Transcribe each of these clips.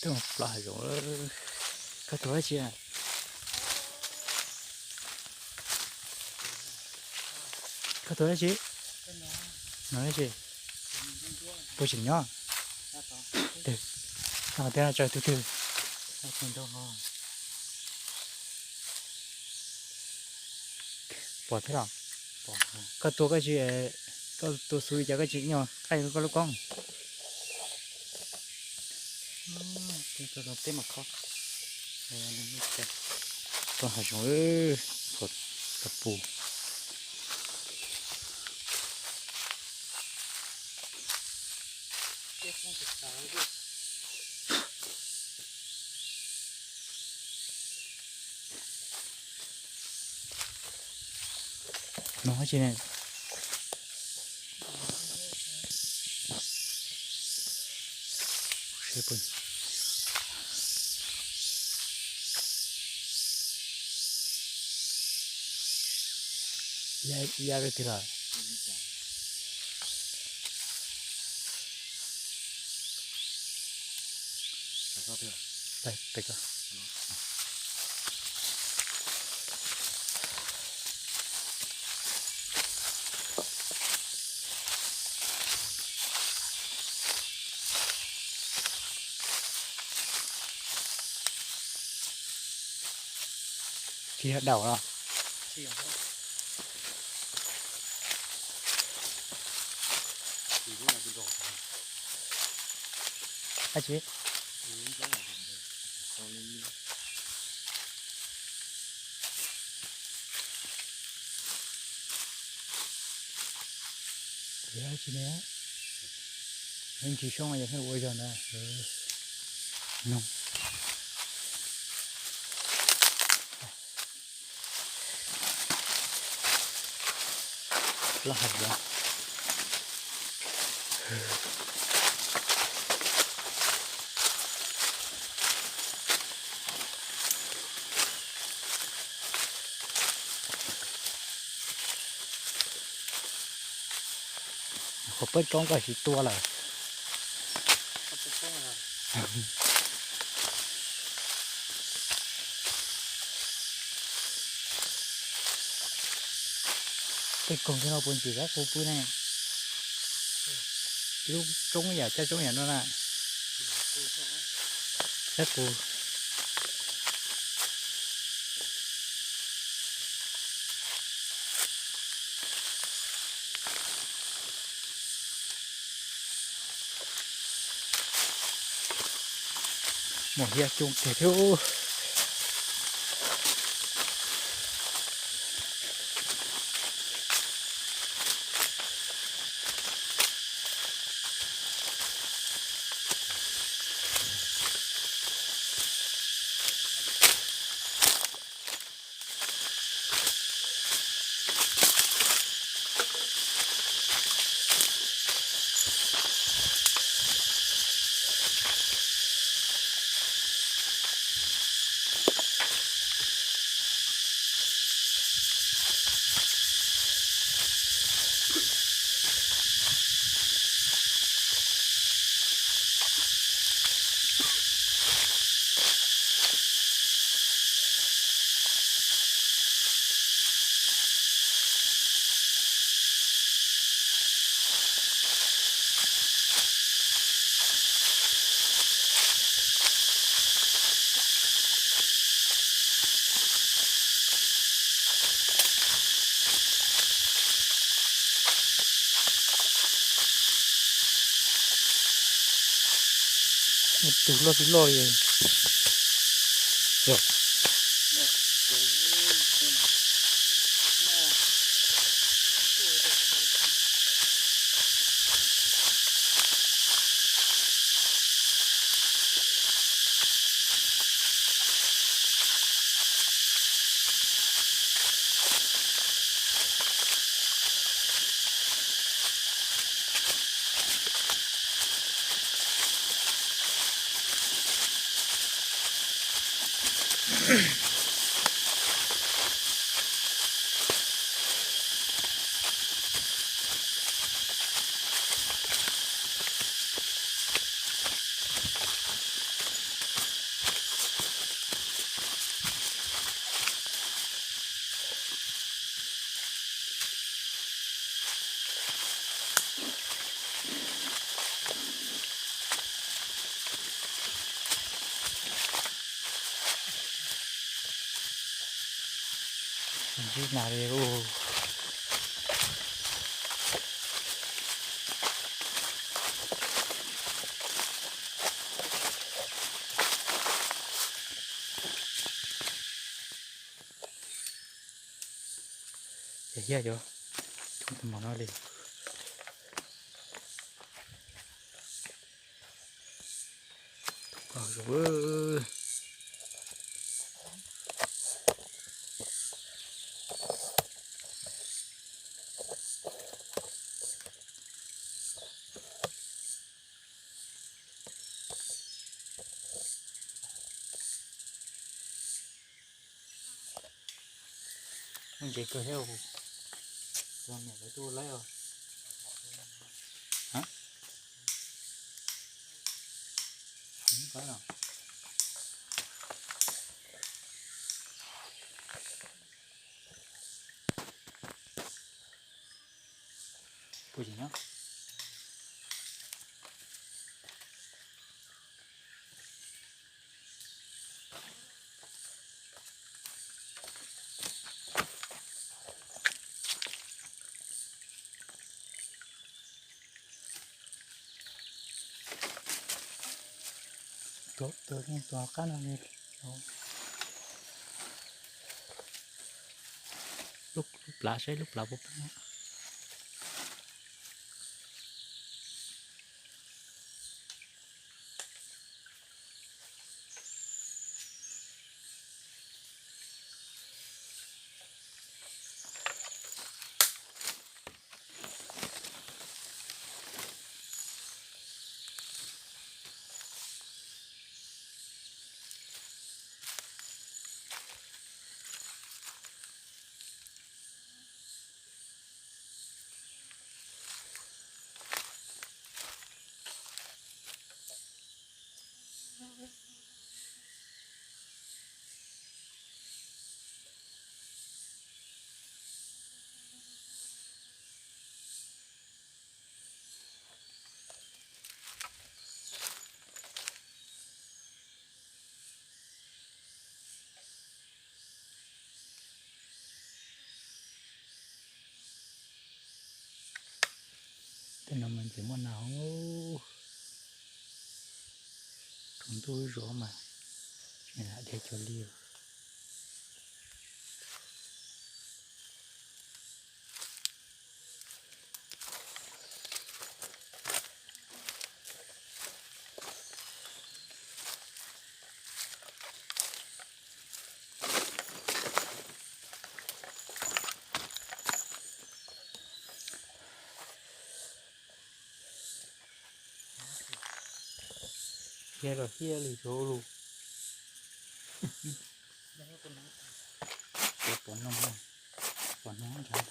Twb plaub hav zoov. Koj tuaj dab tsi? Koj tuaj dab tsi? No dab tsi? Puas tseem nyob? Twg? No tias tsaws tus twg? Pom thiab los? Koj tua koj tsis, koj tua xu li cas koj tsis nyuaj qaij koj lub koob. Teb mas kho. Tua hav zoov, kho tau pus. No tsis ne. Ya rau twg lawm? Pem, pem ko. Tsis yog daum los? Dab tsi? Dab tsi ne? Ntsis soob yog ua zog ntawd. No. Plaub hav zoov. Qhov peb roob koj tsis tua lawm. Tej koog tej no puas ntsim kab qus pw ne? Ib lub roob yam caj roob yam no na. Kab qus. Mus hiab coob tiag thiab. Tus loj tsis loj li. Ib nag li ub. Ces hiab yuav coob tus mos no li. Muaj ntses kawg thiab. Cov niam lawv tuaj laib os. Puas tsis nyob? Tuag, tuag, tuag qab no. Lub, lub plab, saib lub plab puas poob. Tej no mas ntses muaj nas hov. Thaum ntuj zov mas tsis lam dhia cov li. Hiab los hiab li cov lus. Pom noog, pom noog ntag.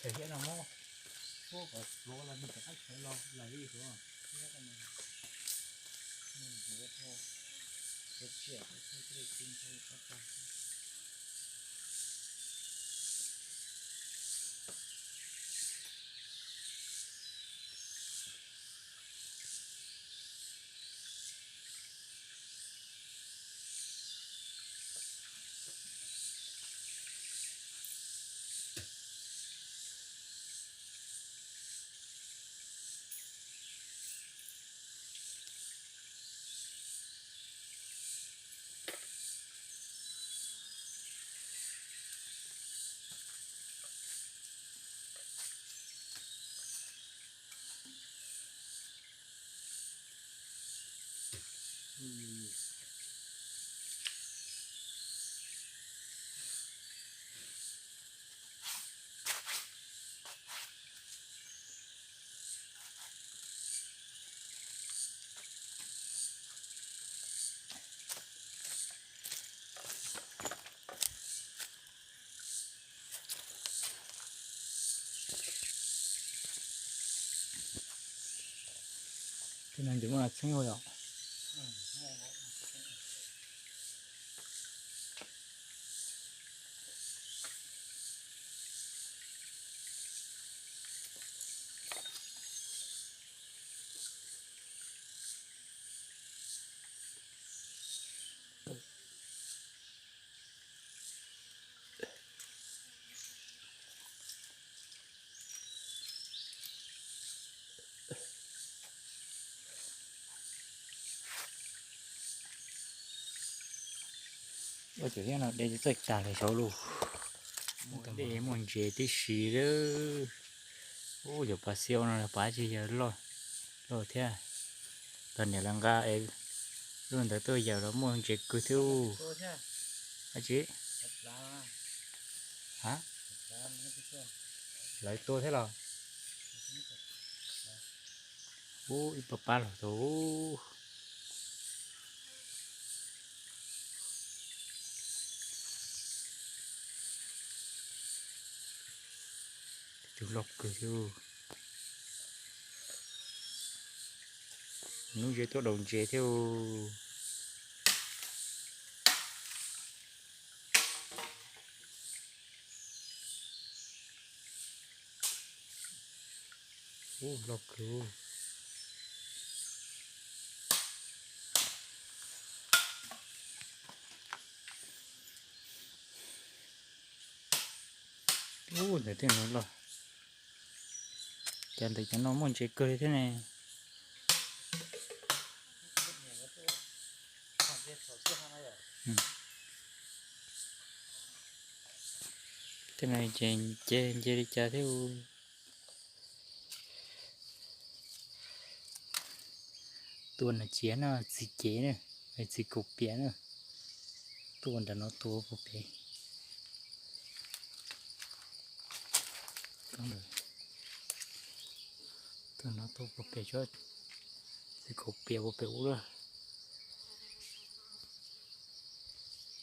Cov hiab no muab, muab kom pluav los nws rov qab sawv los lawm li hov. Hiab no, nws yuav dhau, yuav tsiam, yuav tsiam, tsiam tsiam tsiam tsiam. Tej no ces muaj txheeb ua yom. Ua cov thiab no de txawj tag li saud lauj. Muaj ntses tib si lawm. Ub, yog pas xiaus no pas tsis yog loj thiab. Los niam los nqa es lub ntawd tuaj yawm los muaj ntses kawg thiab. Ab tsi, lawv tua thiab los. Ub, ib pab pab los tau. Tus loj kawg thiab. Lub ntses tuaj daus ntses thiab. Ub, loj kawg. Ub, ntawm tej no loj. Cov ntawm cov no muaj ntses kawg li thiab ne. Tej no ces nce nce li cas thiab. Tua nas ciav no, txiv cev na, txiv kaum piam na. Tua nram no tua puag pem. Tua no tua puag pem, txiv kaum piam puag pem ub lawm.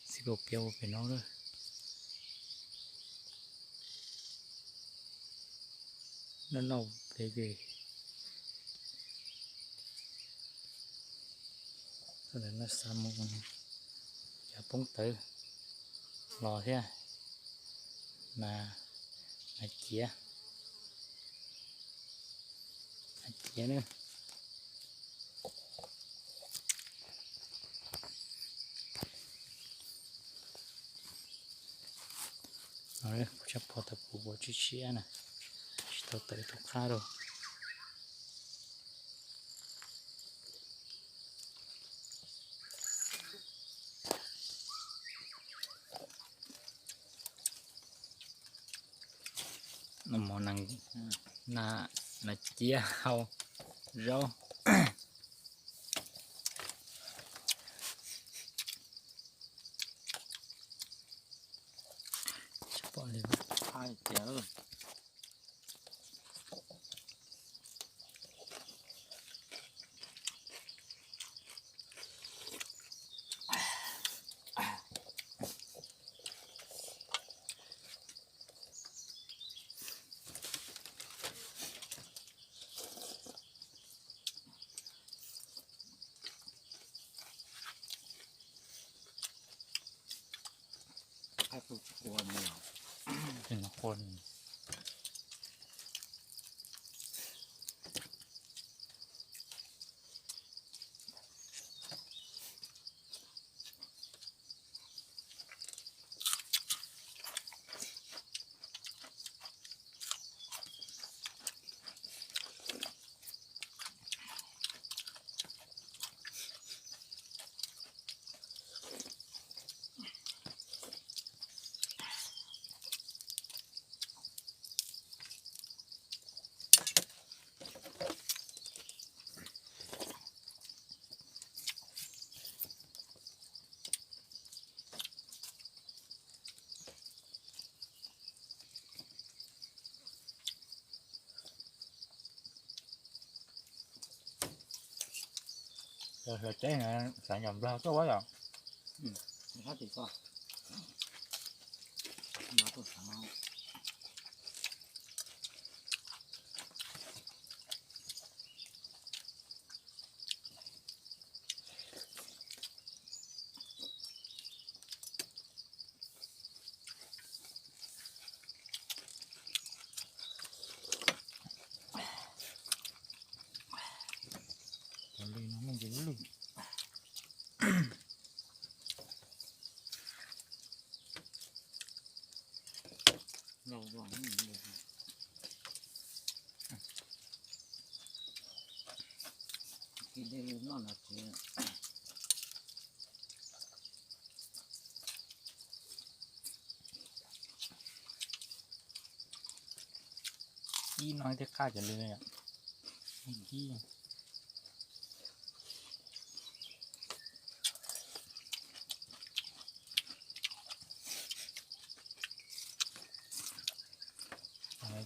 Txiv kaum piam puag pem no lawm. Noj noj pem ces no xav mus yav poob tawv los thiab. Mas, mas ciav, mas ciav na. Kuv tshaj pom tau kuv ua tsis siab na, tsis tau tawm rau qab rau. Mov nas ciav hau zaub. Tsis pom li. Hlawv teb xav ncaws nplog tuaj ua yom. Hab tim ko. No tuaj xav no. Ib no thiaj qab cov lw, ib.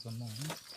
Kua muag.